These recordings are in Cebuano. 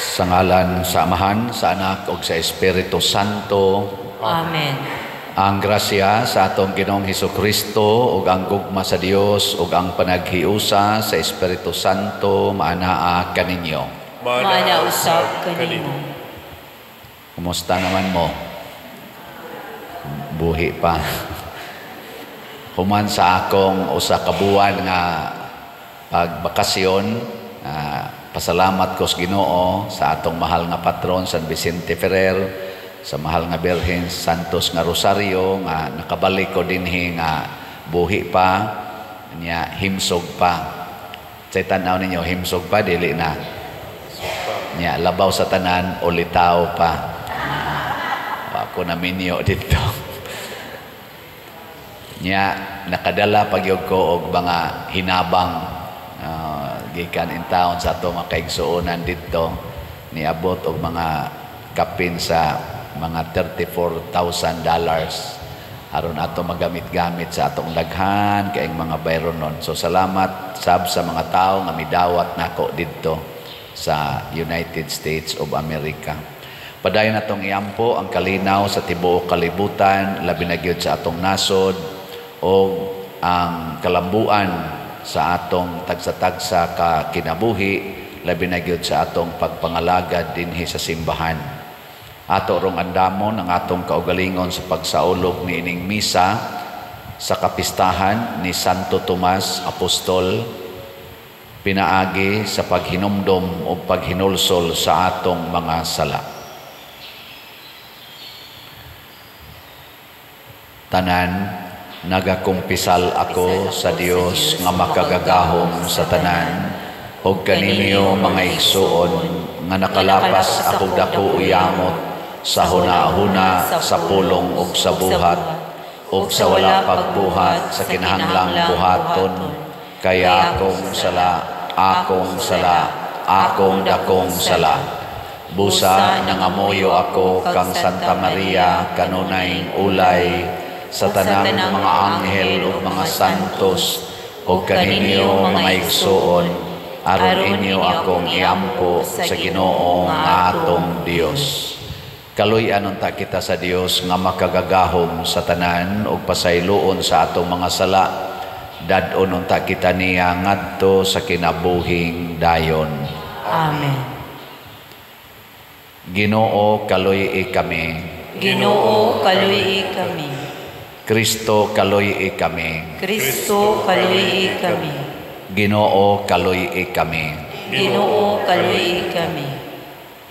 Sa ngalan sa Amahan, sa Anak ug sa Espiritu Santo. Amen. Ang grasya sa atong Ginoong Hesukristo ug ang gugma sa Dios ug ang panaghiusa sa Espiritu Santo maanaa kaninyo. Maana usab kanimo. Kumusta naman mo? Buhi pa. Human sa akong usa ka buwan nga pagbakasyon, pasalamat ko sa Ginoo sa atong mahal nga patron San Vicente Ferrer, sa mahal nga Birhen Santos nga Rosario nga nakabalik ko dinhi nga buhi pa, nya himsog pa. Sa tan-aw ninyo, himsog pa dili na. Nya labaw sa tanan ulitaw pa. Ako na minyo dito. Nya nakadala pagyud ko og mga hinabang gikan in town sa ato mga kaigsuonan didto, niabot og mga kapin sa mga $34,000 aron ato magamit-gamit sa atong daghan kaayong mga bayronon. So salamat sab sa mga tawo nga midawat nako didto sa United States of America. Padayon natong iampo ang kalinaw sa tibuok kalibutan, labi na gyud sa atong nasod o ang kalambuan sa atong tagsa-tagsa ka kinabuhi, labi na gyud sa atong pagpangalagad dinhi sa simbahan. Ato rong andamon ang atong kaugalingon sa pagsaulog niining misa sa kapistahan ni Santo Tomas Apostol, pinaagi sa paghinumdom o paghinulsol sa atong mga sala. Tanan, nagakumpisal ako sa Dios nga makagagahom sa tanan ug kaninyo mga igsuon nga nakalapas akong dako uyamot sa huna-huna, sa pulong ug sa buhat ug sa wala pagbuhat sa kinahanglang buhaton, kay akong sala, akong sala, akong dakong sala. Busa nangamuyo ako kang Santa Maria kanunay ulay, sa tanang mga anghel ug mga santos ug kaninyo mga igsuon, aron inyo akong iampo sa Ginoo nga atong Dios. Kaluy-an unta kita sa Dios nga makagagahom sa tanan ug pasayloon sa atong mga sala. Dad-on unta kita niya ngadto sa kinabuhing dayon. Amen. Ginoo, kaluy-i kami. Ginoo, kaluy-i kami. Kristo, kaluy-i kami. Kristo, kaluy-i kami. Ginoo, kaluy-i kami. Ginoo, kaluy-i kami.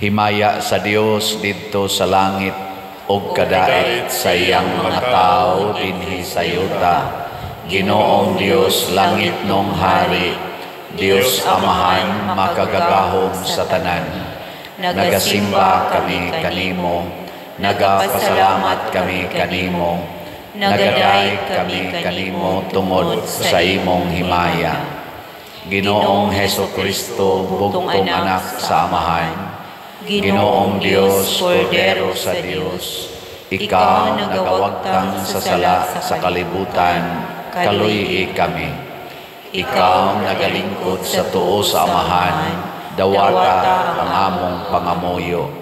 Himaya sa Dios didto sa langit ug kadait sa iyang mga tawo dinhi sa yuta. Ginoong Dios, langit nong hari, Dios Amahan makagagahom sa tanan. Nagasimba kami kanimo, nagapasalamat kami kanimo, nagadaig kami kanimo tungod sa imong himaya. Ginoong Heso Kristo, bugtong anak sa Amahan, Ginoong Dios, Kordero sa Dios, ikaw nagawagtang sa sala sa kalibutan, kaluy-i kami. Ikaw nagalingkod sa tuo sa Amahan, dawata ang among pangamuyo.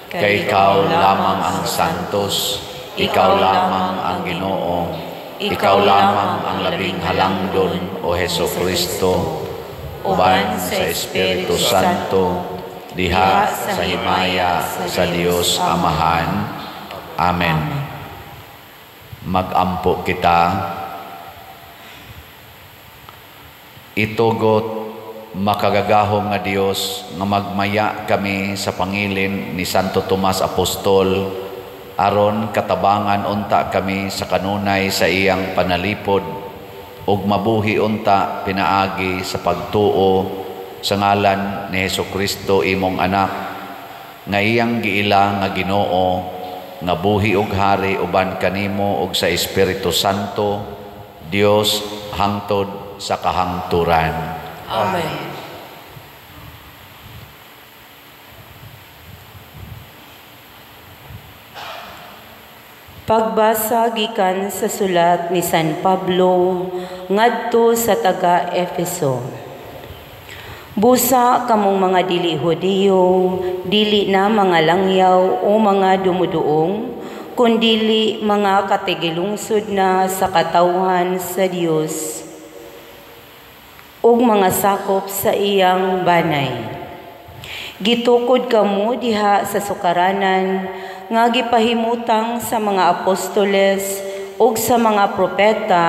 Kay ikaw lamang ang santos, ikaw lamang ang Ginoo, ikaw lamang ang labing halangdon, o Heso Kristo, uban sa Espiritu Santo, diha sa himaya sa Dios Amahan. Amen. Magampo kita. Itugot makagagahom nga Dios nga magmaya kami sa pangilin ni Santo Tomas Apostol, aron katabangan unta kami sa kanunay sa iyang panalipod ug mabuhi unta pinaagi sa pagtuo sa ngalan ni Hesus Kristo imong anak, nga iyang giila nga Ginoo, nga buhi ug hari uban kanimo ug sa Espiritu Santo, Dios hangtod sa kahangturan. Amen. Pagbasa gikan sa sulat ni San Pablo ngadto sa taga Efeso. Busa kamong mga dili Hudiyo, dili na mga langyaw o mga dumuduong, kundili mga katigilungsod na sa katawhan sa Dios ug mga sakop sa iyang banay. Gitukod kamo diha sa sukaranan nga gipahimutang sa mga apostoles ug sa mga propeta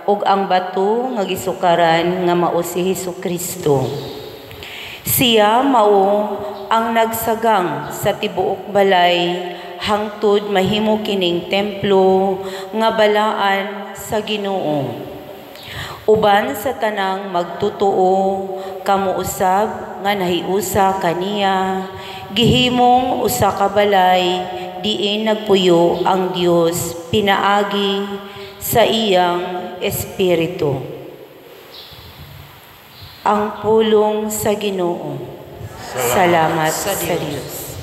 ug ang bato nga gisukaran nga mao si Hesukristo. Siya mao ang nagsagang sa tibuok balay hangtod mahimo kining templo nga balaan sa Ginoo. Uban sa tanang magtutuo kamo usab nga nahiusa kaniya, gihimong usa ka balay diin nagpuyo ang Dios pinaagi sa iyang espiritu. Ang pulong sa Ginoo. Salamat sa Dios.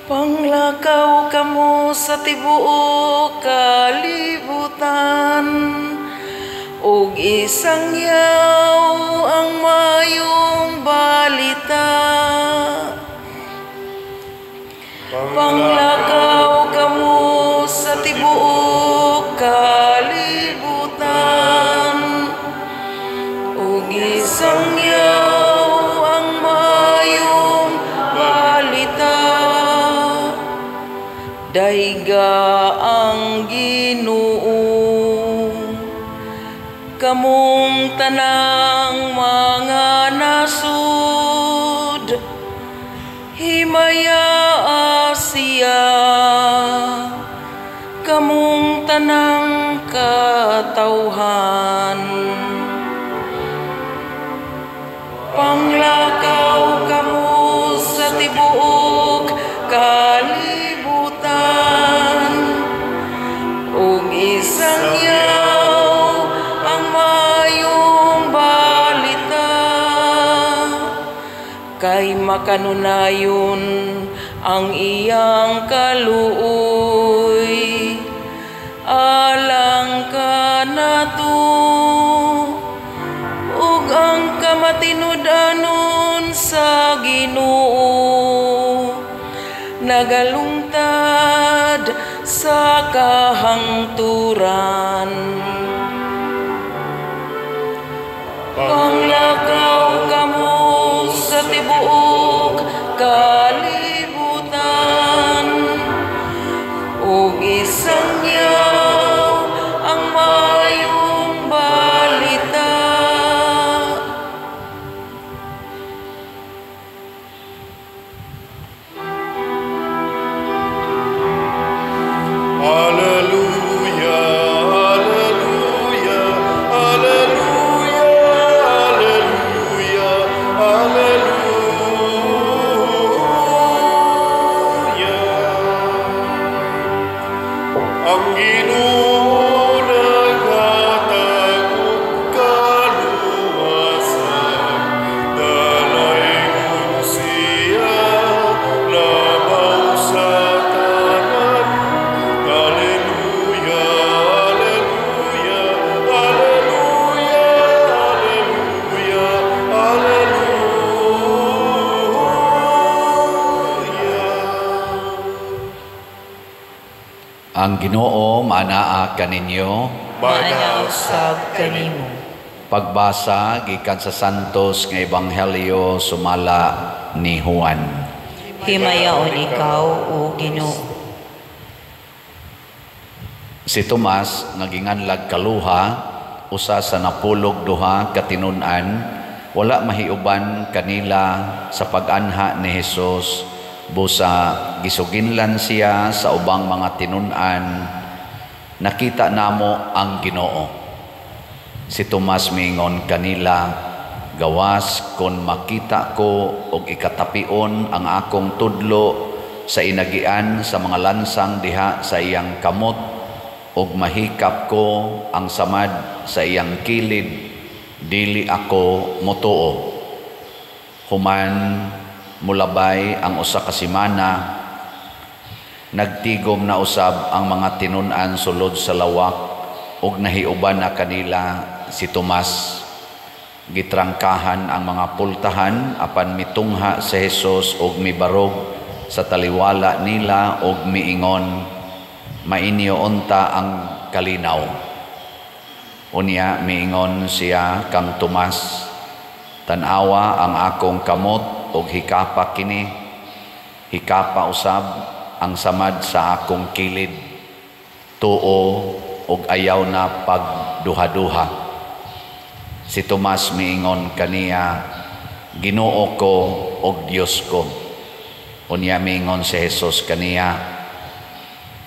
Panglakaw kamo sa tibuok kalibutan, ug isangyaw ang mayong balita. Panglakaw kamo sa tibuok kalibutan, ug isangyaw ang mayong balita. Dayga ang Ginoo, kamong tanang mga nasud, himaya siya, kamong tanang katawhan. Panglakaw kamo sa tibuok kalibutan, ug isangyaw ang mayong balita. Kay makanunayon ang iyang kaluoy, alang kanato ug ang kamatinud-anon sa Ginoo, nagalungtad sa kahangturan. Panglakaw kamo sa tibuok kalibutan, ug isangyaw ang mayong balita. Alleluia, alleluia, alleluia, alleluia, alleluia. Ang Ginoo naghatag og kaluwasan, dalaygon siya labaw sa tanan. Alleluia, alleluia, alleluia, alleluia, alleluia. Ang Ginoo maanaa kaninyo. Maanaa usab kanimo. Pagbasa gikan sa Santos nga Ebanghelyo sumala ni Juan. Himayaon ikaw, o Ginoo. Si Tomas nga ginganlag kaluha, usa sa 12 ka tinun-an, wala mahiuban kanila sa pag-anha ni Hesus, busa gisuginlan siya sa ubang mga tinun-an, nakita namo ang Ginoo. Si Tomas miingon kanila, gawas kon makita ko og ikatapion ang akong tudlo sa inagian sa mga lansang diha sa iyang kamot, og mahikap ko ang samad sa iyang kilid, dili ako motuo. Human mulabay ang usa ka semana, nagtigom na usab ang mga tinun-an sulod sa lawak ug nahiuban na kanila si Tomas. Gitrangkahan ang mga pultahan, apan mitungha si Jesus og mibarog sa taliwala nila og miingon, "Mainyo unta ang kalinaw." Unya miingon siya kang Tomas, "Tan-awa ang akong kamot og hikapa kini, hikapa usab ang samad sa akong kilid. Tuo og ayaw na pagduha-duha." Si Tomas miingon kaniya, "Ginoo ko og Dios ko." Unya miingon si Jesus kaniya,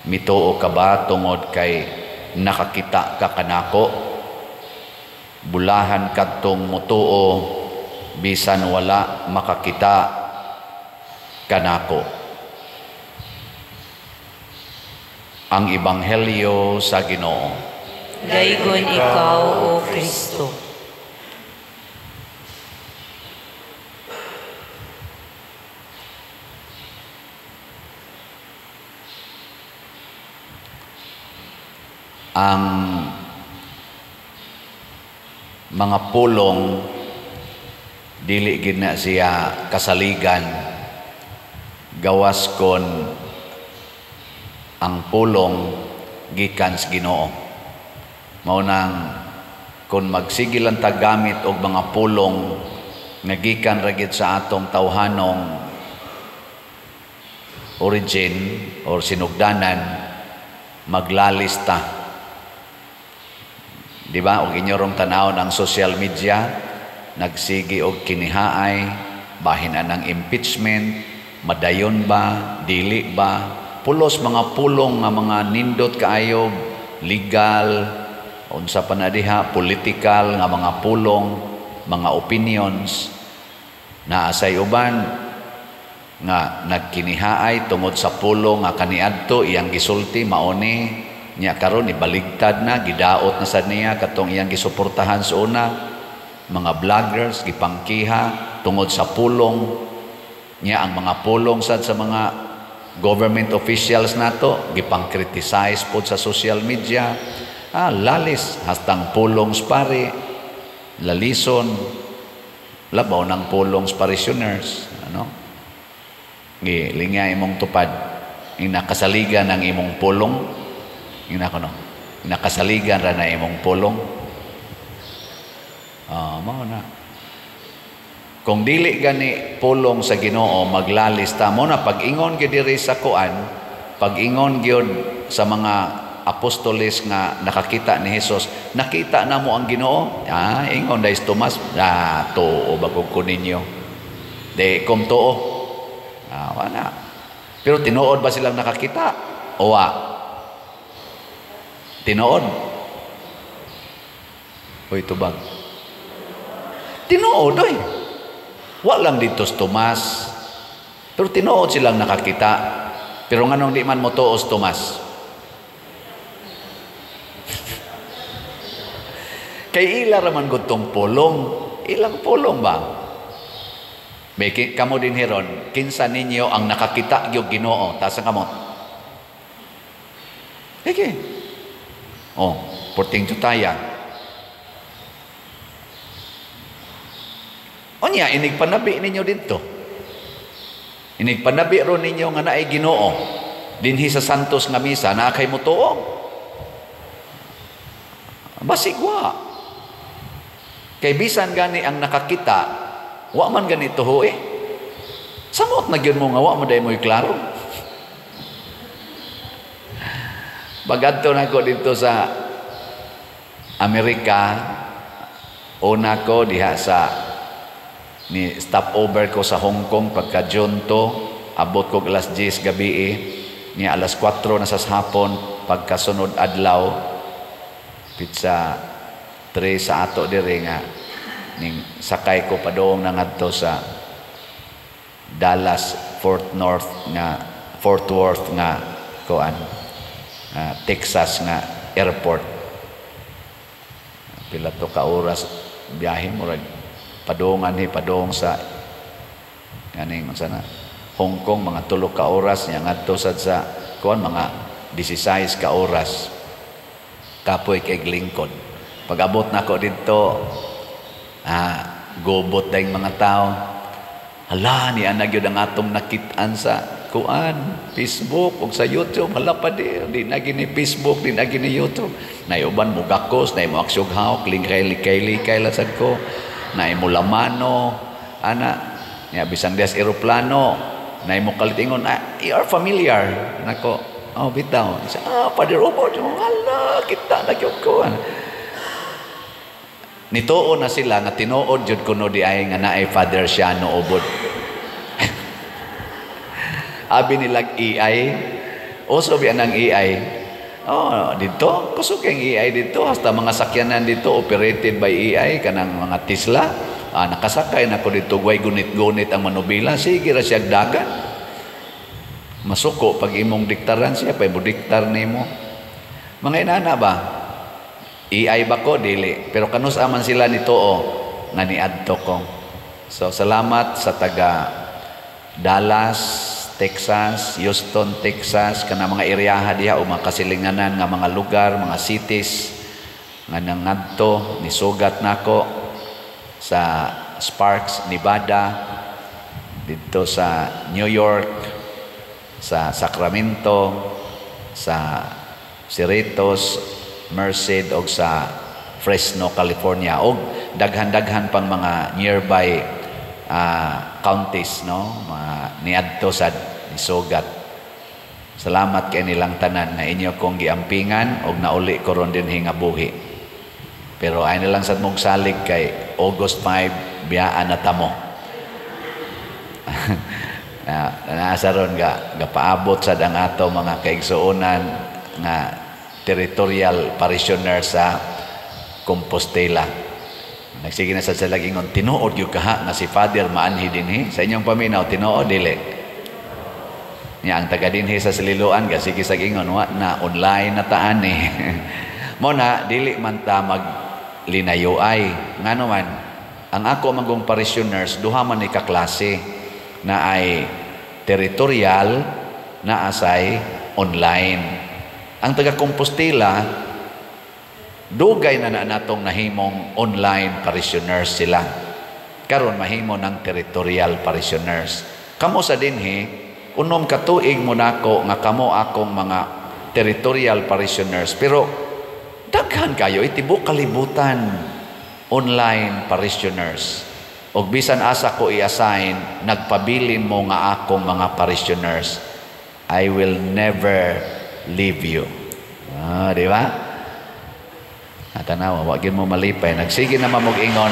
"Mituo ka ba tungod kay nakakita ka kanako? Bulahan kadtong mutuo bisan wala makakita kanako." Ang Ebanghelyo sa Ginoo. Daygon ikaw, O Kristo. Ang mga pulong dili gid na siya kasaligan, gawas kon ang pulong gikan sa Ginoo. Mao nang kon magsige lang ta gamit og mga pulong nga gikan ra gid sa atong tawhanong origin or sinugdanan, maglalis ta. Di ba? Og inyo rong tan-awon ang social media, nagsigi og kinihaay, bahin anang impeachment, madayon ba, dili ba, pulos mga pulong nga mga nindot kaayo, legal, unsa pa na diha, political nga mga pulong, mga opinions, naa say uban nga nagkinihaay tungod sa pulong nga kaniadto iyang gisulti mauni niya, karon ibaligtad na, gidaot na sad niya katong iyang gisuportahan sa una. Mga vloggers gipangkiha tungod sa pulong niya. Ang mga pulong sad sa mga government officials nato gipang-criticize pod sa social media. Lalis hastang pulong sa pare, lalison, labaw ng pulong sa parishioners, ano? Gi lingya imong tupad, inakasaligan ang imong pulong. Ina ko no, inakasaligan ra na imong pulong. Mao na. Kung dili gani pulong sa Ginoo, maglalis ta. Mo na pag-ingon gyud diri sa kuan, pag-ingon gyud sa mga apostoles nga nakakita ni Hesus, "Nakita na mo ang Ginoo." Ingon dai si Tomas, "Tuo ba ko ninyo? Di kom tuo." Wala. Pero tinuod ba silang nakakita? O wa? Tinuod. Hoy, tubag. Tinuod oy. Wa lang dito si Tomas. Pero tinuod silang nakakita. Pero nganong di man mo tuo si Tomas? Kay ila ra man gud tong pulong. Ilang pulong ba? May kamo din heron, kinsa ninyo ang nakakita gyud Ginoo? Taas ang kamot. Sige. Oh, porting tutaya. Unya, inigpanabi ninyo didto. Inigpanabi ron ninyo nga naay Ginoo dinhi sa Santos nga misa, naa kay motuo. Basig wa. Kay bisan gani ang nakakita, wa man gani tuho eh. Samot na gyud mo nga wa mo day mo'y klaro. Bagadto na ko dito sa Amerika, una ko diha sa ni stopover ko sa Hong Kong pagka June 2, abot ko alas 10 gabi eh. Niya alas 4 na sa hapon pagkasunod adlaw pizza 3 sa ato diri nga ning sakay ko padung na ngadto sa Dallas Fort North nga Fort Worth nga kuan, Texas nga airport. Pila to ka oras biyahe, murag padungan ni padung sa Kaning unsa na Hong Kong, mga 3 ka oras niya ngadto sad sa kuan, mga 16 ka oras. Kapoy kay lingkod. Pag-abot nako didto, gobot dayong mga tao. Hala, ni ana gyud ang atong nakit-an sa kuan, Facebook ug sa YouTube. Hala pa di, di na gini Facebook, di na gini YouTube. Nay uban mo gakos, nay mo aksyog hawk, lingkay likay likay lasad ko. Nay mo lamano, ana, niya bisan dias eroplano, nay mo kalitingon, "Ah, you are familiar." Nako, "Oh, bitaw." Siya, "Ah, Father Obot, hala, kita na gyud ko." Nituo na sila nga tinuod jud kuno di ay nga naay Father Siano Ubod. Abi nilag AI. Uso biya ng AI. Oh, dito, kusog kay AI dito, hasta mga sakyanan dito operated by AI, kanang mga Tesla. Ah, nakasakay na ko dito, way gunit-gunit ang manubila, sige ra siya dagan. Masuko pag imong diktaran, siya pa mo diktar nimo. Mga inana ba? AI ba ko? Dili. Pero kanus aman sila nito o nga niadto ko. So salamat sa taga Dallas, Texas, Houston, Texas, kana mga eryaha diha o mga kasilinganan nga mga lugar, mga cities nga nangadto, nisugat nako sa Sparks, Nevada, didto sa New York, sa Sacramento, sa Cerritos, Merced og sa Fresno, California, og daghan-daghan pang mga nearby counties, no, mga niadto sad, nisugat. Salamat kay nilang tanan nga inyo kong giampingan og nauli ko ron dinhi nga buhi. Pero ay na lang sad mong salig kay August 5 biyaan na tamo na nasa ron ga gapaabot sad ang ato mga kaigsuonan nga territorial parishioner sa Compostela. Nagsige na sa sila ingon, "Tinuod gyud kaha nga si Father maanhi dinhi?" Sa inyong paminaw, tinuod dili? Nya ang taga dinhi sa Sililoan ga sige sa ingon, "Wa na, online na taan ni." Mo na dili man ta mag linayuay. Ngano man ang ako manggong parishioners duha man ni ka klase, na ay territorial, na asay online. Ang taga Compostela, dugay na na natong nahimong online parishioners sila. Karon mahimo ng territorial parishioners. Kamo sa dinhi, 6 ka tuig mo nako nga kamo akong mga territorial parishioners, pero daghan kayo itibok kalibutan online parishioners. Og bisan asa ko i-assign, nagpabilin mo nga akong mga parishioners. I will never leave you. Ah, di ba? Tanawa, wa gyud mo malipay. Nagsige na mamog ingon.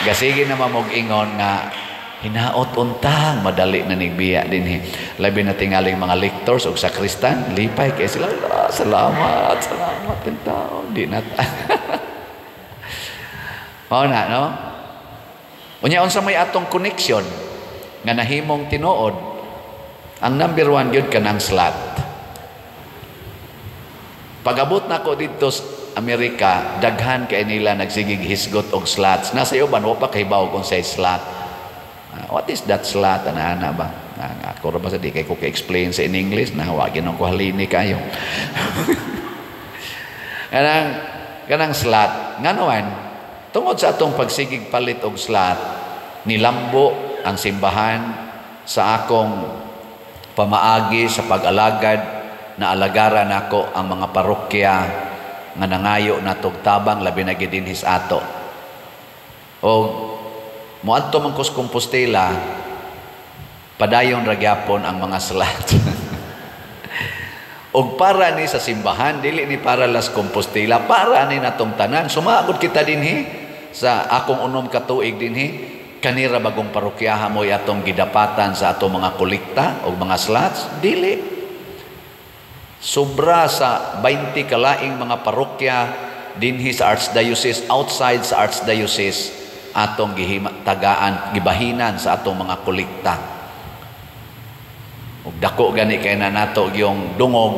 Gasige na mamog ingon nga hinaot untang madali na nigbiya dinhi. Labi na tingaling mga lectors og sakristan, lipay kay sila. "Ah, salamat, salamat tao. Di na." Mao na, no? Unya, unsa may atong connection nga nahimong tinuod? Ang number one gyud kanang slot. Pag-abot nako didto sa Amerika, daghan kay nila nagsigig hisgot og slots. Nasa uban wa pa kahibaw kung say slot. What is that slot? Ana-ana ba? Na, ako ra ba sa di kay ko ka-explain sa in English na wa ginon ko halini kayo. Kanang slot ngano man, tungod sa atong pagsigig palit og slot, nilambo ang simbahan sa akong pamaagi sa pag-alagad na alagaran nako ang mga parokya nga nangayo natog tabang, labi na gid dinhi sa ato. Og moadto man ko sa Compostela, padayon ra gyapon ang mga slot. Og para ni sa simbahan, dili ni para las Compostela, para ni natong tanan. Sumagod kita dinhi sa akong 6 ka tuig dinhi, kanira bagong parokyaha mo atong gidapatan sa atong mga kolekta o mga slots, dili. Sobra sa 20 kalaing mga parokya dinhi sa Archdiocese, outside sa Archdiocese, atong gihima, tagaan, gibahinan sa atong mga kolekta. Ug dako gani kay na nato yung dungog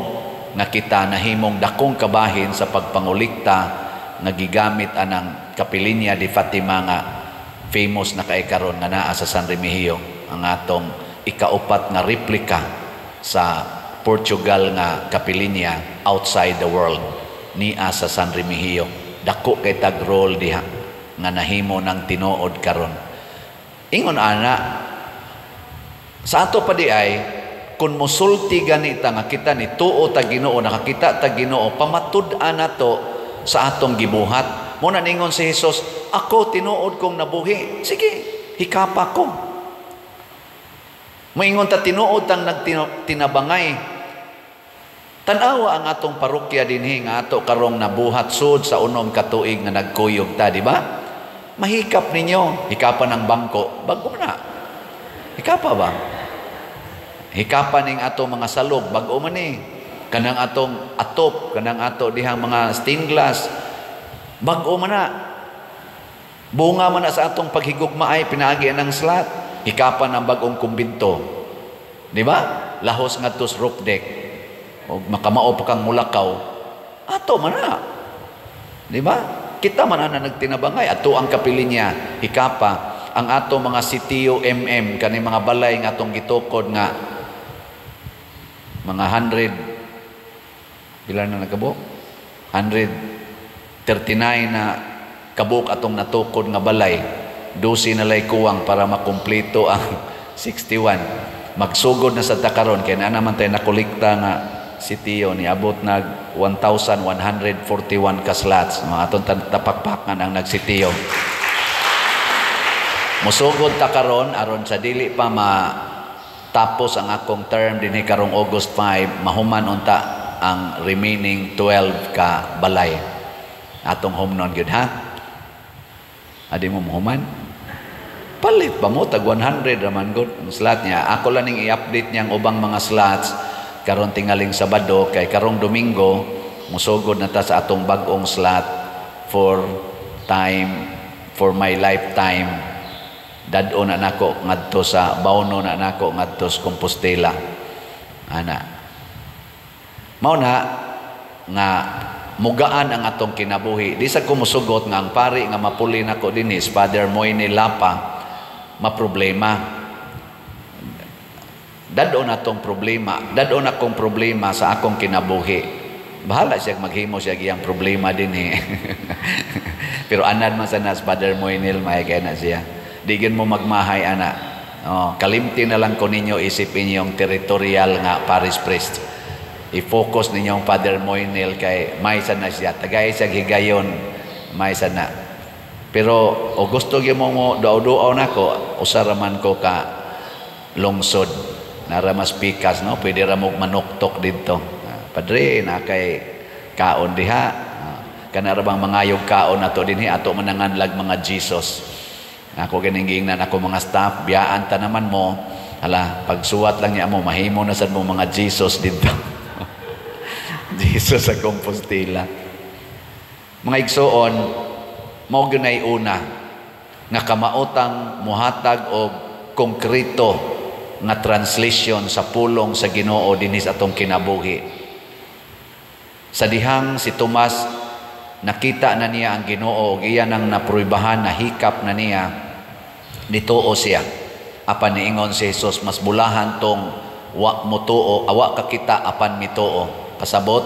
nga kita nahimong dakong kabahin sa pagpangolekta nga gigamit anang Kapilinya di Fatima nga famous na kay karon nga naa sa San Remigio, ang atong ikaupat nga replika sa Portugal nga kapilinya outside the world, nia sa San Remigio. Dako kay tag role diha nga nahimo ng tinuod karon. Ingon ana sa ato pa di ay kung musulti ganita nga kita ni tuo ta Ginoo, nakakita ta Ginoo, pamatud-an nato sa atong gibuhat. Mo na ningon si Jesus, "Ako tinuod kong nabuhi." Sige, hikapa ko. Moingon ta tinuod tang nagtinabangay. Tan-awa ang atong parokya dinhi nga ato karong nabuhat sud sa 6 ka tuig nga nagkuyog ta, di ba? Mahikap ninyo, hikapan ang bangko, bago na. Hikapa ba? Hikapan ning ato mga salog, bag-o man ni. Kanang atong atop, kanang ato dihang mga stained glass, bag-o man na. Bunga man na sa atong paghigugma ay pinaagi ng slot. Hikapan ang bag-ong kumbinto. Di ba? Lahos ngadto sa roof deck. O makamao pa kang mulakaw. Ato man na. Di ba? Kita man na nagtinabangay. Ato ang kapilinya. Hikapa. Ang ato mga sitio MM, kani mga balay nga atong gitukod nga mga 100, pila na nagkabuk? 139 na kabuk atong natukod nga balay. 12 na lay kuwang para makumpleto ang 61. Magsugod na sa takaron kay naa naman tayo nakolekta nga sitio ni abot nag 1,141 ka slots. Mga atong tapakpakan ang nagsitio. Musugod ta karon aron sa dili pa matapos ang akong term dinhi karong August 5, mahuman unta ang remaining 12 ka balay. Atong humnon gyud ha. Adi mo mahuman? Palit pa mo tag 100 raman gud ang slot niya. Ako lang ning i-update niyang ubang mga slots karon tingaling Sabado kay karong Domingo musugod na ta sa atong bag-ong slot for time for my lifetime. Dad-o na nako ngadto sa Bauno na nako ngadto sa Compostela. Ana. Mao na nga mugaan ang atong kinabuhi. Di sa kumusugot nga ang pari nga mapuli nako dinhi, Father Moine Lapa, maproblema. Dad-o na tong problema. Dad-o na akong problema sa akong kinabuhi. Bahala siya maghimo siya iyang problema dinhi. Pero anad man sa nas Father Moinel, may kay na siya. Digin mo magmahay ana. Oh, kalimti na lang ko ninyo isip inyong territorial nga parish priest. I-focus ninyong Father Moinel kay may sa na siya. Tagay siya higayon, may sa na. Pero o gusto gyud mo mo duaw-duaw nako, usa ra man ko ka lungsod. Nara mas pikas, no? Pwede ra mo manuktok didto. Padre, na kay kaon diha. Kana ra bang mangayog kaon ato dinhi, ato mananganlag mga Jesus. Ako ganing giingnan ako mga staff, biyaan ta naman mo. Hala, pagsuwat lang niya mo, mahimo na sad mo mga Jesus didto. Jesus sa Compostela. Mga igsoon, mao gyud nay una nga kamaotang muhatag og konkreto nga translation sa pulong sa Ginoo dinhi sa atong kinabuhi. Sa dihang si Tomas nakita na niya ang Ginoo ug iya nang napruibahan, nahikap na niya, nituo siya. Apan niingon si Jesus, mas bulahan tong wa motuo, awa ka kita apan mituo. Kasabot,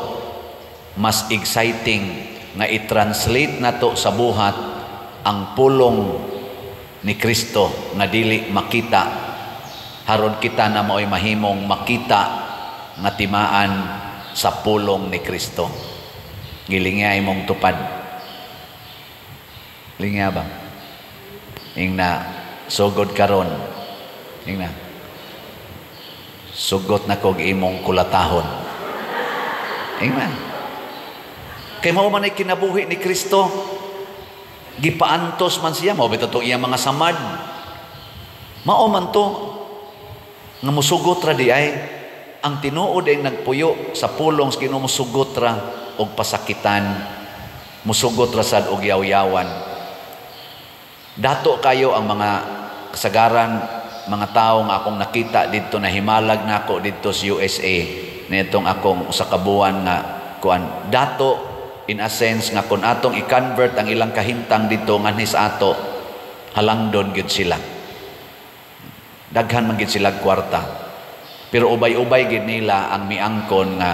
mas exciting nga i-translate nato sa buhat ang pulong ni Kristo nga dili makita, haron kita na mao'y mahimong makita nga timaan sa pulong ni Kristo. Gilingya imong tupad. Lingya ba? Ingna sugod karon. Ingna sugot na kog imong kulatahon. Ingna. Kay mao man ay kinabuhi ni Kristo. Gipaantos man siya, mao bitaw tong iyang mga samad. Mao man to nga musugot ra di ay ang tinuod ay nagpuyo sa pulong sa Ginoo, musugot ra og pasakitan, musugot ra sad og yaw-yawan. Dato kayo ang mga kasagaran mga tawo nga akong nakita didto, na himalag nako didto sa USA nitong akong usa ka buwan nga kuan. Dato in a sense nga kung atong i-convert ang ilang kahimtang didto nganhi sa ato, Halangdon gyud sila. Daghan man gyud sila kwarta. Pero ubay-ubay gyud nila ang miangkon nga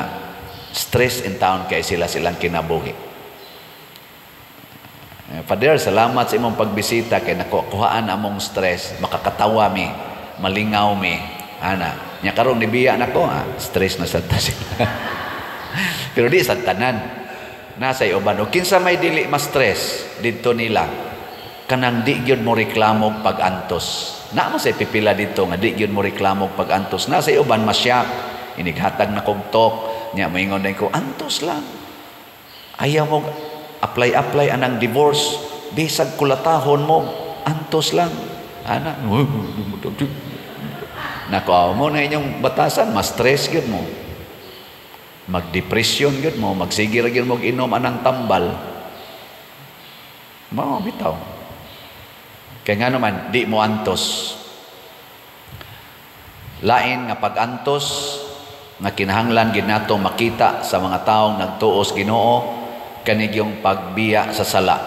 stress in town kay sila silang kinabuhi. "Father, salamat sa imong pagbisita kay nakuhaan among stress, makakatawa mi, malingaw mi." Ana, nya karon nibiya nako, stress na sad ta sila. Pero di sa tanan. Nasa uban o kinsa may dili ma-stress didto nila, kanang di gyud mo reklamo pag-antos. Na mo sa pipila dito nga di gyud mo reklamo pag-antos. Nasa uban masyak, inighatag na kog talk, nya moingon din ko, "Antos lang. Ayaw mo apply-apply anang divorce, bisag kulatahon mo, antos lang." Ana, nako mo na inyong batasan, ma-stress gyud mo. Magdepression gyud mo, magsige ra gyud mo inom anang tambal. Mao bitaw. Kay nga naman, di mo antos. Lain nga pag-antos nga kinahanglan gid nato makita sa mga taong nagtuos Ginoo, kanigyong pagbiya sa sala.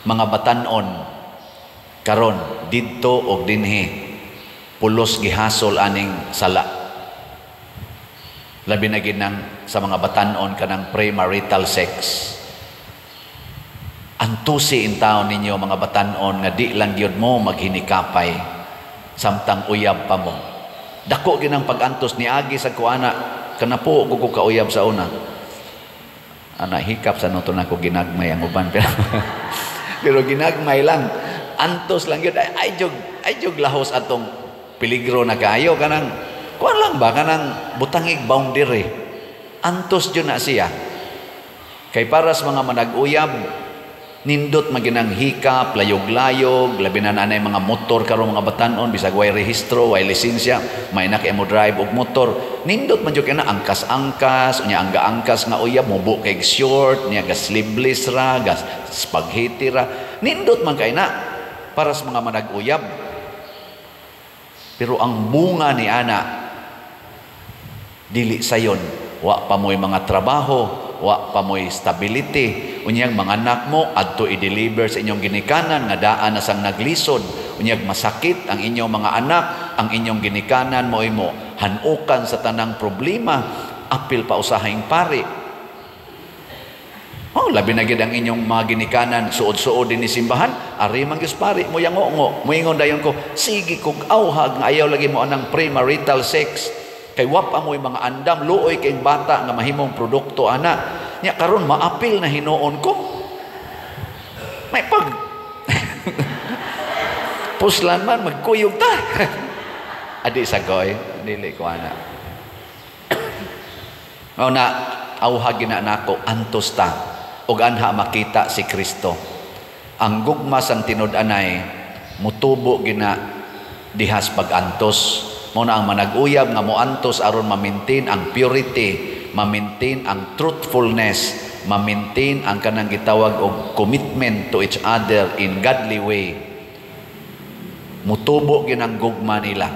Mga batanon karon didto og dinhi pulos gihasol aning sala. Labi na gid nang sa mga batanon, kanang premarital sex. Antusi in taon ninyo, mga batanon, nga di lang gyud mo maghinikapay samtang uyab pa mo. Dako gyud ang pag-antos ni agi sa kuana kanapo ko kauyab sa una. Ana, hikap sa nuto na ko ginagmay ang uban, pero ginagmay lang, antos lang gyud, ay jog lahos atong peligro na kaayo, kanang kuan lang ba, kanang butangig boundary. Antos jud na siya kay para sa mga manag-uyab, nindot maginang hikap, layog-layog, labi na anay mga motor karon, mga batanon, bisag way rehistro, way lisensya, may na kay mo drive og motor. Nindot man jud kay na angkas-angkas, unya ang gaangkas nga uyab mubo kay short, niya ga sleeveless ra, ga spaghetti ra. Nindot man kay na para sa mga manag-uyab. Pero ang bunga ni ana dili sayon, wa pa mo'y mga trabaho, wa pa mo'y stability. Unyang mga anak mo adto i-deliver sa inyong ginikanan nga daan na sang naglisod. Unyag masakit ang inyong mga anak, ang inyong ginikanan mo imo hanukan sa tanang problema, apil pa usahing pari. Oh, labi na gid ang inyong mga ginikanan suod-suod din ni simbahan, ari man gyud pari mo yango-ngo, moingon dayon ko, "Sige kog awhag nga ayaw lagi mo anang premarital sex." Kay wa pa mo'y mga andam, luoy kay bata nga mahimong produkto ana. Nya karon maapil na hinuon ko. May pag puslan man magkuyog ta. Adi sa koy, dili ko ana. Mao na awhag gina nako, antos ta ug anha makita si Kristo. Ang gugma sang tinud-anay mutubo gina dihas pag-antos. Mao na ang manag-uyab nga moantos aron ma-maintain ang purity, ma-maintain ang truthfulness, ma-maintain ang kanang gitawag og commitment to each other in godly way. Mutubo ginang gugma nila.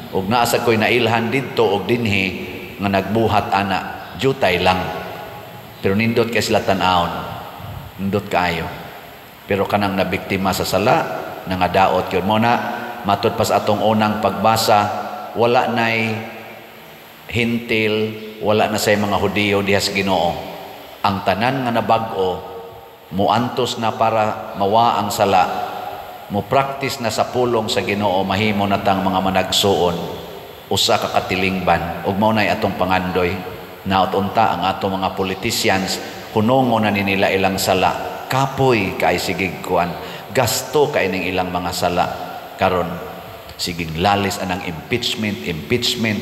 Ug naa sa ko'y nailhan didto og dinhi nga nagbuhat ana, jutay lang. Pero nindot kay sila tan-awon. Nindot kaayo. Pero kanang nabiktima sa sala, nangadaot yun. Mo na, matud pa sa atong unang pagbasa, wala na'y Hentil, wala na say mga Hudiyo diha sa Ginoo. Ang tanan nga nabag-o, muantos na para mawa ang sala, mo practice na sa pulong sa Ginoo, mahimo na tang mga managsuon, usa ka katilingban. Ug mao nay atong pangandoy. Naot unta ang atong mga politicians, hunongo na ni nila ilang sala. Kapoy kay sigig kuan, gasto kay ning ilang mga sala. Karon siging lalis anang impeachment, impeachment.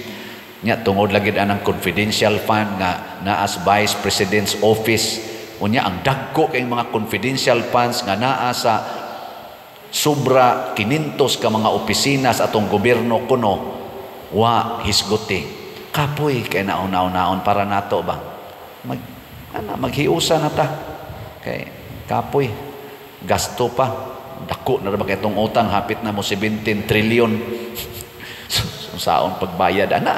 Nya tungod lagi anang confidential fund nga naa sa Vice President's Office. Unya ang dagko kay mga confidential funds nga naa sa sobra 500 ka mga opisina sa atong gobyerno kuno wa hisguti. Kapoy kay naon-naon para nato ba? Ana maghiusa na ta. Kay kapoy gasto pa. Dako na ra ba kay itong utang, hapit na mo 17 trillion. So, saon pagbayad ana?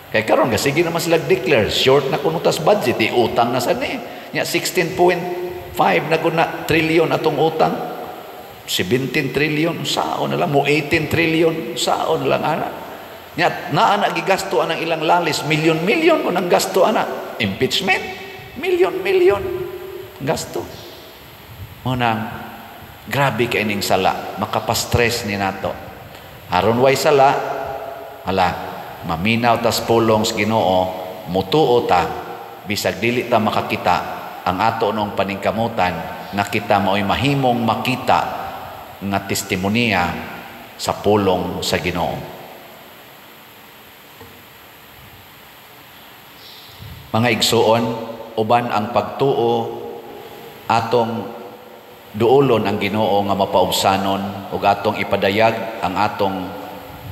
Kay karon sige naman sila declare short na kuno tas budget, utang na sad ni. Nya 16.5 na gud na trillion atong utang. 17 trillion saon na lang mo, 18 trillion saon lang ana. Nya naa na gigasto anang ilang lalis, milyon-milyon mo nang gasto ana. Impeachment, milyon-milyon gasto. Mo nang grabe kay ning sala, makapastress ni nato. Aron way sala, hala, maminaw tas pulong sa Ginoo, mutuo ta bisag dili ta makakita ang ato nung paningkamutan nga kita maoy mahimong makita nga testimonya sa pulong sa Ginoo. Mga igsuon, uban ang pagtuo atong duolon ang Ginoo nga mapaubsanon ug atong ipadayag ang atong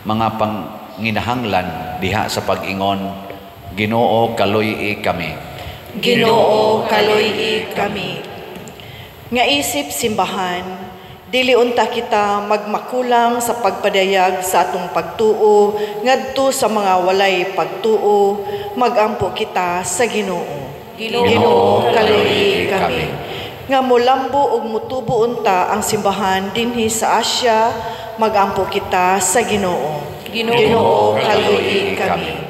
mga panginahanglan diha sa pag-ingon, Ginoo kaluy-i kami. Ginoo kaluy-i kami. Nga isip simbahan, dili unta kita magmakulang sa pagpadayag sa atong pagtuo ngadto sa mga walay pagtuo, magampo kita sa Ginoo. Ginoo kaluy-i kami. Nga molambo ug motubo unta ang simbahan dinhi sa Asia, magampo kita sa Ginoo. Ginoo kaluy-i kami.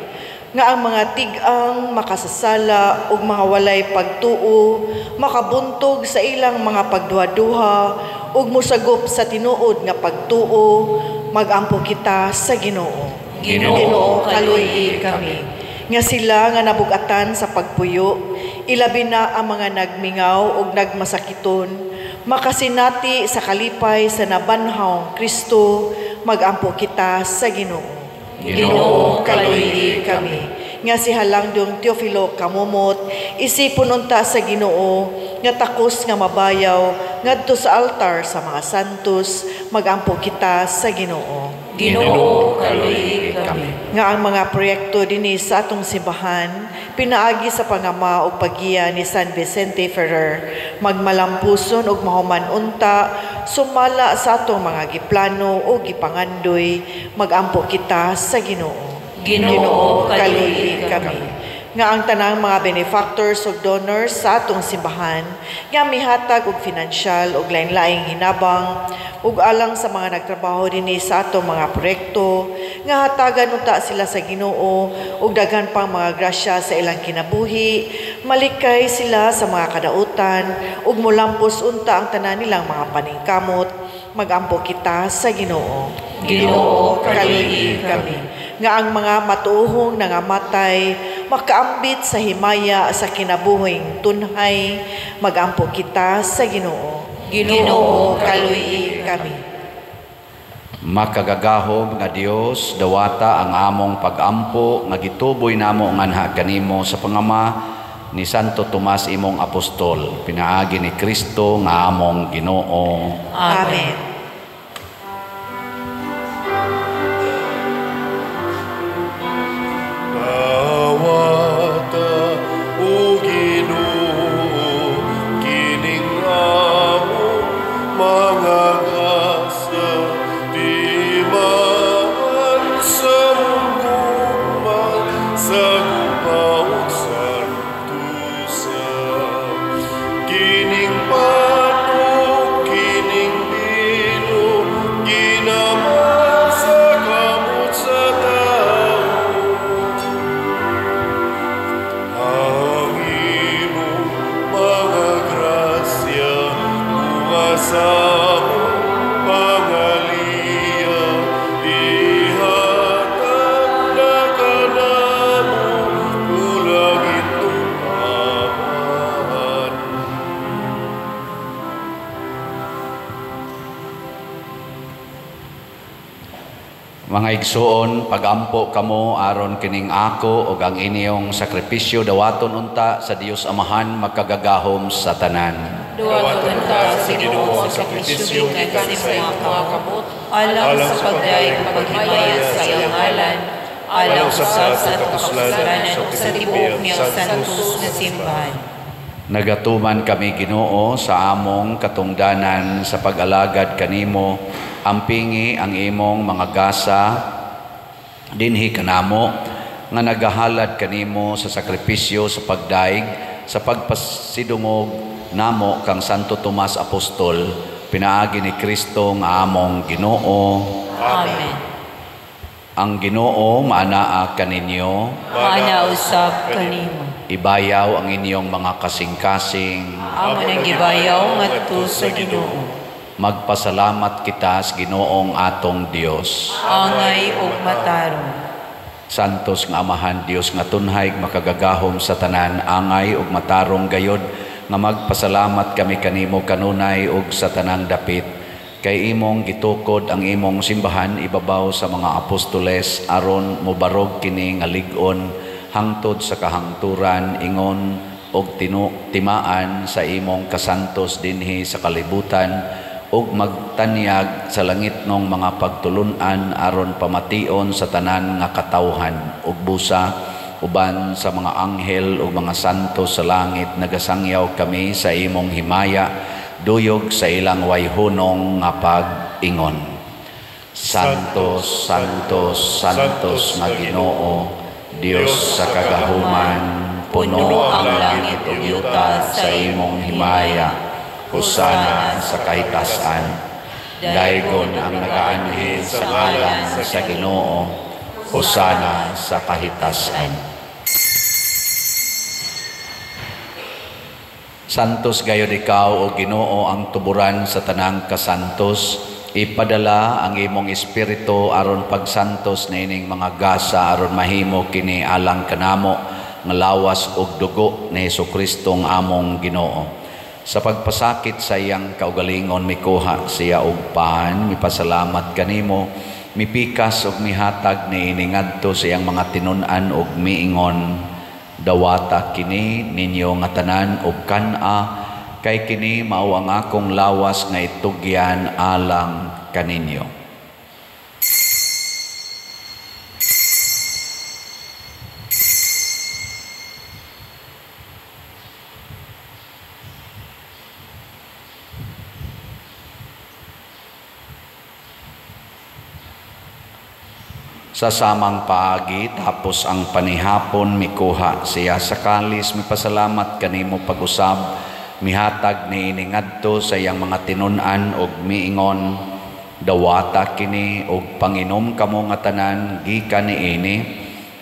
Nga ang mga tig-ang makasasala ug mga walay pagtuo makabuntog sa ilang mga pagduhaduha ug mosagop sa tinuod nga pagtuo, magampo kita sa Ginoo. Ginoo kaluy-i kami. Nga sila nga nabugatan sa pagpuyo, ilabi na ang mga nagmingaw ug nagmasakiton, makasinati sa kalipay sa nabanhawng Kristo, magampo kita sa Ginoo. Ginoo kaluy-i kami. Nga si Halangdong Teofilo Kamumot, isipon unta sa Ginoo nga takos nga mabayaw ngadto sa altar sa mga santos, magampo kita sa Ginoo. Ginoo kaluy-i kami. Nga ang mga proyekto dinhi sa atong simbahan pinaagi sa pangama ug paggiya ni San Vicente Ferrer, magmalampuson ug mahuman unta sumala sa atong mga giplano o gipangandoy, magampo kita sa Ginoo. Ginoo kaluy-i kami. Nga ang tanang mga benefactors ug donors sa atong simbahan nga mihatag og finansyal ug lain-laing hinabang ug alang sa mga nagtrabaho dinhi sa atong mga proyekto, nga hatagan unta sila sa Ginoo ug daghan pang mga grasya sa ilang kinabuhi, malikay sila sa mga kadautan ug molampos unta ang tanan nilang mga paningkamot, magampo kita sa Ginoo. Ginoo kaluy-i kami. Nga ang mga matuohong nangamatay makaambit sa himaya sa kinabuhing tunhay, magampo kita sa Ginoo. Ginoo kaluy-i kami. Makagagahom nga Dios, dawata ang among pagampo nga gituboy namo nganha kanimo sa pangama ni Santo Tomas imong apostol, pinaagi ni Kristo nga among Ginoo. Amen. Dawata o Ginoo kining among mga gasa, timaan sa gugma sa gupaw santusa. Kining patok, kining bino, ginaman sa kamot sa tao. Ang imong mga grasya, bunga sa among pangaliya, ihatag na kanamo, ulangit Amahan. Mga igsuon, pagampo kamo aron kining ako ug ang inyong sakripisyo dawaton unta sa Dios Amahan makagagahom sa tanan. Duwaton unta sa Ginoo ang sakripisyo gikan sa imong mga kamot, alang sa pagdayeg ug paghimaya sa iyang ngalan, alang usab sa atong kapuslanan ug sa tibuok niyang santos na simbahan. Nagatuman kami Ginoo sa among katungdanan sa pag-alagad kanimo, ampingi ang imong mga gasa dinhi kanamo nga nagahalad kanimo sa sakripisyo sa pagdaig sa pagpasidungog namo kang Santo Tomas Apostol Pinaagi ni Kristo nga among Ginoo. Amen. Ang Ginoo maanaa kaninyo. Maana usab kanimo. Ibayaw ang inyong mga kasing-kasing. Amo nang gibayaw ngadto sa Ginoo. Magpasalamat kita sa Ginoong atong Dios. Angay ug matarong. Santos nga Amahan Dios nga tunhay makagagahom sa tanan, angay ug matarong gayod nga magpasalamat kami kanimo kanunay ug sa tanang dapit, kay imong gitukod ang imong simbahan ibabaw sa mga apostoles aron mobarog kini nga lig-on hangtod sa kahangturan ingon og timaan sa imong kasantos dinhi sa kalibutan ug magtanyag sa langitnong mga pagtulun-an aron pamation sa tanan nga katawhan ug busa uban sa mga anghel ug mga santo sa langit nagasangyaw kami sa imong himaya duyog sa ilang wayhunong nga pag-ingon. Santos, Santos, Santos nga Ginoo, Dios sa kagahuman, puno ang langit ug yuta sa imong himaya. Hosana sa kahitasan. Daygon ang nagaanhi sa ngalan sa Ginoo. Hosana sa kahitasan. Santos gayod ikaw o Ginoo ang tuburan sa tanang kasantos. Ipadala ang imong espiritu aron pagsantos niining mga gasa aron mahimo kini alang kanamo nga lawas ug dugo ni Hesukristo nga among Ginoo. Sa pagpasakit sa iyang kaugalingon mikuha siya og pan, mipasalamat kanimo, mipikas ug mihatag niini ngadto sa iyang mga tinun-an ug miingon, dawata kini ninyo nga tanan og kan-a, kay kini mao ang akong lawas nga itugyan alang kaninyo. Sa samang paagi, tapos ang panihapon, mikuha siya sa kalis, mipasalamat kanimo pag-usab, mihatag niini ngadto sa iyang mga tinun-an og miingon, dawata kini og panginom kamo nga tanan gikan niini,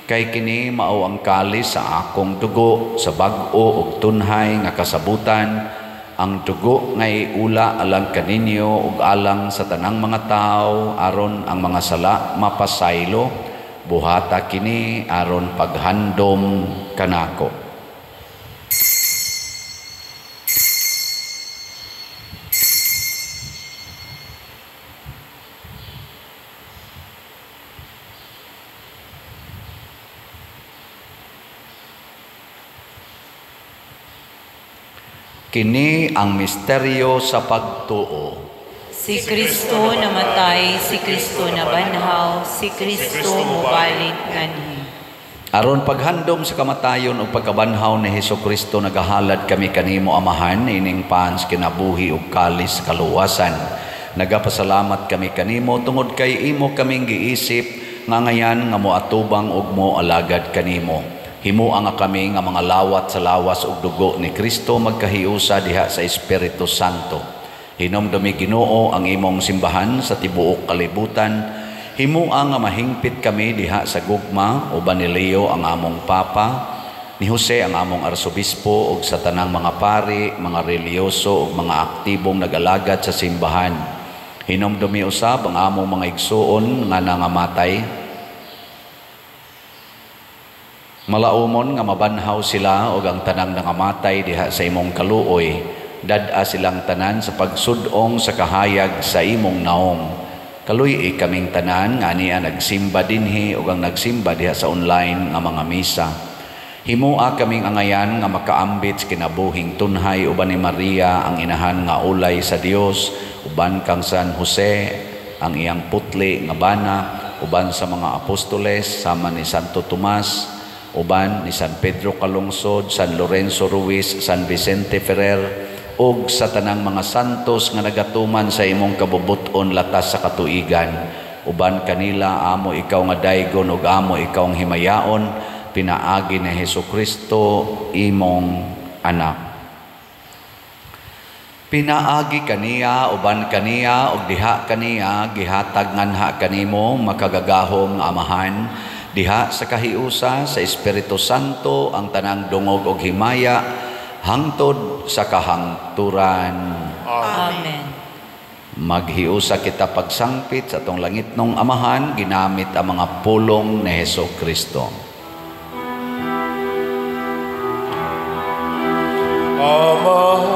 kay kini mao ang kalis sa akong dugo sa bag-o og tunhay nga kasabutan, ang dugo nga iula alang kaninyo ug alang sa tanang mga tawo aron ang mga sala mapasaylo. Buhata kini aron paghandom kanako. Kini ang misteryo sa pagtuo. Si Kristo namatay, si Kristo nabanhaw, si Kristo mobalik nganhi. Aron paghandom sa kamatayon ug pagkabanhaw ni Hesukristo, nagahalad kami kanimo Amahan ining pans kinabuhi ug kalis kaluwasan. Nagapasalamat kami kanimo tungod kay imo kaming giisip nga ngayan nga moatubang ug moalagad kanimo. Himua nga kami nga mga lawat sa lawas ug dugo ni Kristo magkahiusa diha sa Espiritu Santo. Hinomdumi Ginoo ang imong simbahan sa tibuok kalibutan. Himua nga mahingpit kami diha sa gugma uban ni Leo ang among Papa, ni Jose ang among Arsobispo ug sa tanang mga pari, mga reliyoso ug mga aktibong nagalagad sa simbahan. Hinomdumi usab ang among mga igsuon nga nangamatay. Malaumon nga mabanhaw sila og ang tanang nangamatay diha sa imong kaluoy. Dad-a silang tanan sa pagsudong sa kahayag sa imong naong. Kaluy-i kaming tanan nga ania nagsimba dinhi ug ang nagsimba diha sa online nga mga misa. Himua kaming angayan nga makaambit sa kinabuhing tunhay uban ni Maria ang inahan nga ulay sa Dios, uban kang San Jose ang iyang putli nga bana, uban sa mga apostoles sama ni Santo Tomas, uban ni San Pedro Calungsod, San Lorenzo Ruiz, San Vicente Ferrer, ug sa tanang mga santos nga nagatuman sa imong kabubut-on latas sa katuigan. Uban kanila amo ikaw nga daygon ug amo ikaw ang himayaon, pinaagi ni Hesukristo imong anak. Pinaagi kaniya, uban kaniya, ug diha kaniya, gihatag nganha kanimo makagagahom nga Amahan, diha sa kahiusa sa Espiritu Santo ang tanang dungog og himaya hangtod sa kahangturan. Amen. Maghiusa kita pagsangpit sa atong langitnong Amahan, ginamit ang mga pulong ni Hesus Kristo. Amahan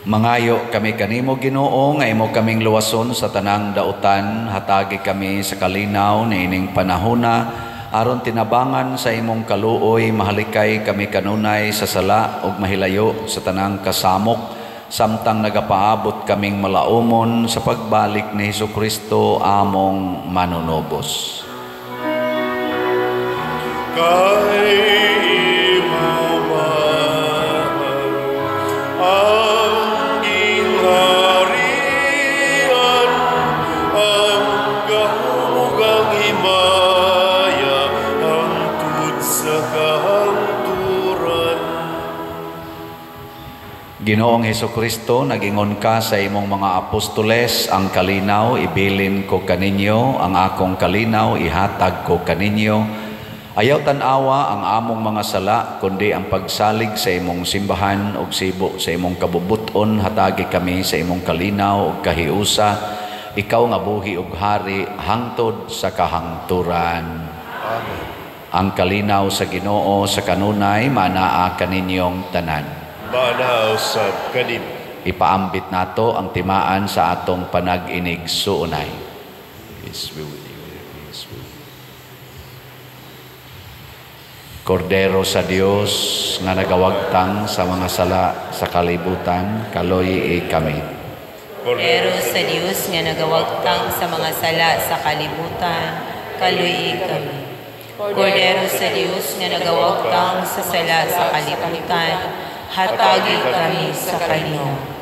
Mangayo kami kanimo, Ginoo, nga imo kaming luwason sa tanang dautan, hatagi kami sa kalinaw niining panahona, aron tinabangan sa imong kaluoy, mahalikay kami kanunay sa sala ug mahilayo sa tanang kasamok, samtang nagapaabot kaming malaumon sa pagbalik ni Hesukristo among manunubos. Kay imo man ang gingharian, ang gahom ang himaya, hangtod sa kahangturan. Ginoong Hesukristo, nagingon ka sa imong mga apostoles, ang kalinaw ibilin ko kaninyo, ang akong kalinaw ihatag ko kaninyo. Ayaw tan-awa ang among mga sala, kundi ang pagsalig sa imong simbahan ug sibo sa imong kabubuton, hatagi kami sa imong kalinaw ug kahiusa. Ikaw nga buhi ug hari hangtod sa kahangturan. Amen. Ang kalinaw sa Ginoo sa kanunay manaa kaninyong tanan. Manaa usab kanimo. Ipaambit nato ang timaan sa atong panag-inig suunay. Peace be with you. Peace be with you. Kordero sa Dios nga nagawagtang sa mga sala sa kalibutan, kaloy kami. Kordero sa Dios nga nagawagtang sa mga sala sa kalibutan, kaloy kami. Kordero sa Dios nga nagawagtang sa sala sa kalibutan, hatagi kami sa kalinaw.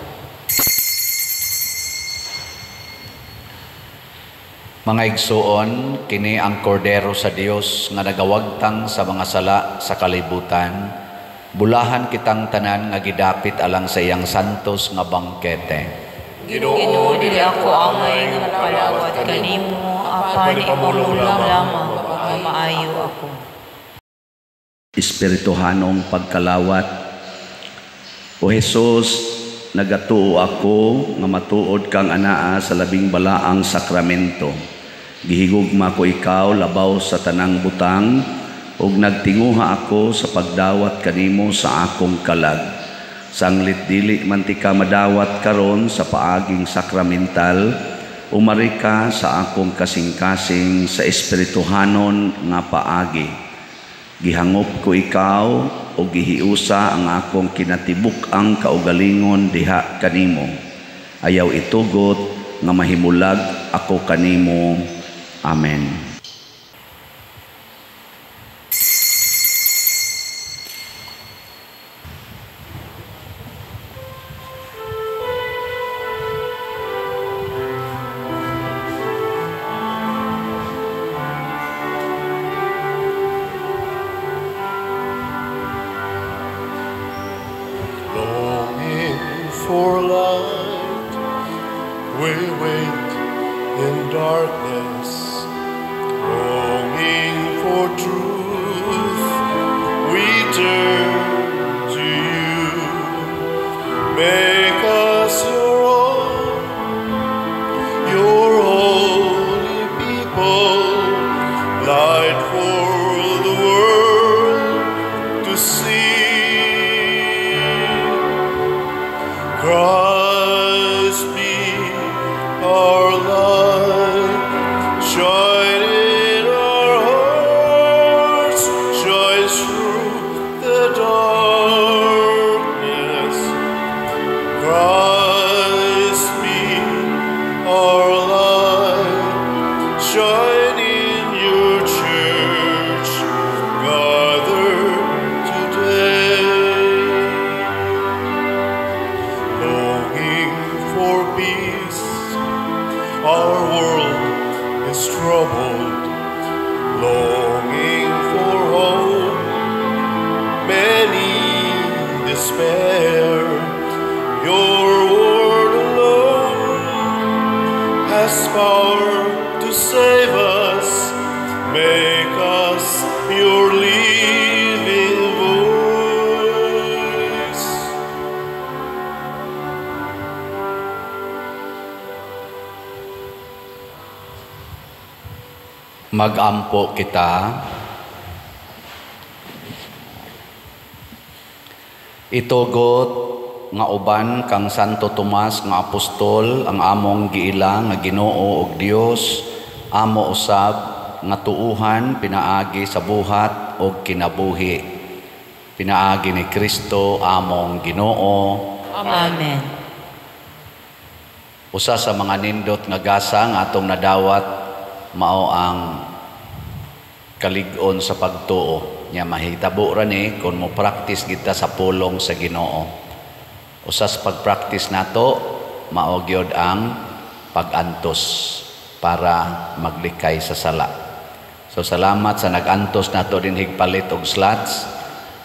Mga igsuon, kini ang kordero sa Dios nga nagawagtang sa mga sala sa kalibutan. Bulahan kitang tanan nga gidapit alang sa iyang santos nga bangkete. Ginoo, dili ako angay nga makalawat kanimo, apan ipamulong lamang nga maayo ako. Espirituhanong pagkalawat. O Jesus, nagatuo ako nga matuod kang anaa sa labing balaang sakramento. Gihigugma ko ikaw labaw sa tanang butang, ug nagtinguha ako sa pagdawat kanimo sa akong kalag. Sanglit dili man ti ka madawat karon sa paaging sakramental, umari ka sa akong kasing-kasing sa espirituhanon nga paagi. Gihangop ko ikaw o gihiusa ang akong kinatibuk-ang kaugalingon diha kanimo. Ayaw itugot nga mahimulag ako kanimo. Amen. Longing for light, we wait in darkness. Longing for truth, we turn to you. Make us your own, your holy people, light for the world to see. Christ be our light, shine in our hearts, shine through the darkness. Christ be our light, shine in your church, gathered today. Longing for peace, our world is troubled. Longing for hope, many despair. Your word alone has power to save us. Make us your living voice. Magampo kita. Itugot nga uban kang Santo Tomas nga apostol ang among giila nga Ginoo ug Dios, amo usab nga tuuhan pinaagi sa buhat ug kinabuhi. Pinaagi ni Kristo among Ginoo. Amen. Usa sa mga nindot nga gasa nga atong nadawat mao ang kalig-on sa pagtuo. Nya mahitabo ra ni kung mo practice kita sa pulong sa Ginoo. Usa sa pag-practice nato mao gyud ang pag-antos para maglikay sa sala. So salamat sa nag-antos nato dinhig palit og slots.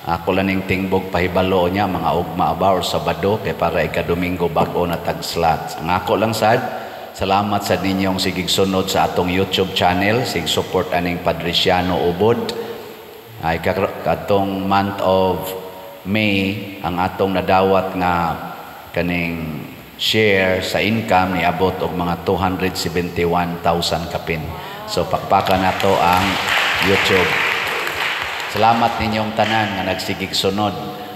Ako lang ning tingbog pahibalo niya mga ugma ba or Sabado kay para ika-Domingo bag-o na tag slots. Ang ako lang sad, salamat sa ninyong sigig sunod sa atong YouTube channel, sig support aning Padriciano Ubod. Ay katong month of May ang atong nadawat nga kaning share sa income niabot og mga 271,000 kapin. So pakpakan nato ang YouTube. Salamat ninyong tanan nga nagsigig sunod,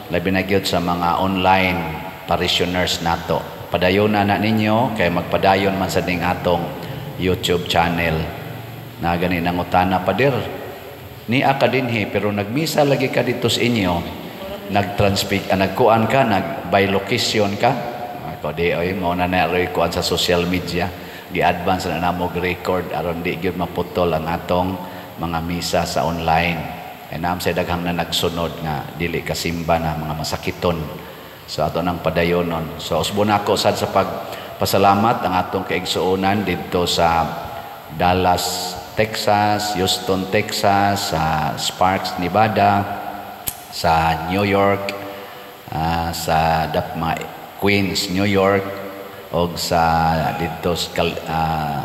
labi na gyud sa mga online parishioners nato. Padayon na na ninyo kay magpadayon man sa ning atong YouTube channel. Na gani nangutana pader, niya ka dinhi pero nagmisa lagi ka dito sa inyo, nagtransfig, nagkuan ka, nag by location ka. Ako di oy mo na na roy kuan sa social media, gi-advance na namo record aron di gyud maputol ang atong mga misa sa online. Ay naam sa daghang na nagsunod nga dili kasimba na mga masakiton. So ato nang padayonon. So usbon ako sad sa pagpasalamat ang atong kaigsuonan didto sa Dallas, Texas, Houston, Texas, sa Sparks, Nevada, sa New York, sa Queens, New York, og sa didto sa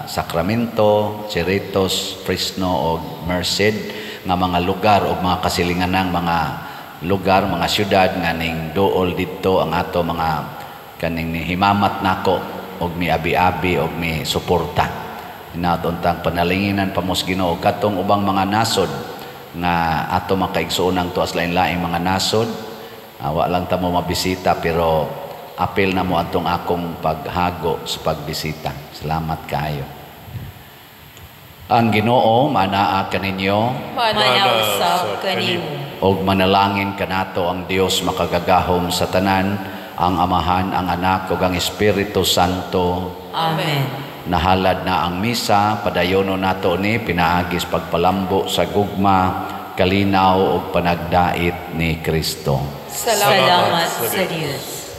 Sacramento, Cerritos, Fresno og Merced nga mga lugar og mga kasilinganang mga lugar, mga syudad nga ning duol didto ang ato mga kaning himamat nako og miabi-abi og mi suporta. Inato untang panalinginan pamos Ginoo katong ubang mga nasod nga ato makaigsuonang tuas lain-laing mga nasod. Wa lang ta mo mabisita pero apil na mo atong akong paghago sa pagbisita. Salamat kaayo. Ang Ginoo manaa kaninyo. Manaa usab kanimo. Og manalangin kanato ang Dios makagagahom sa tanan, ang Amahan, ang Anak ug ang Espiritu Santo. Amen. Nahalad na ang misa, padayono nato ni pinaagis pagpalambo sa gugma, kalinaw ug panagdait ni Kristo. Salamat sa Dios.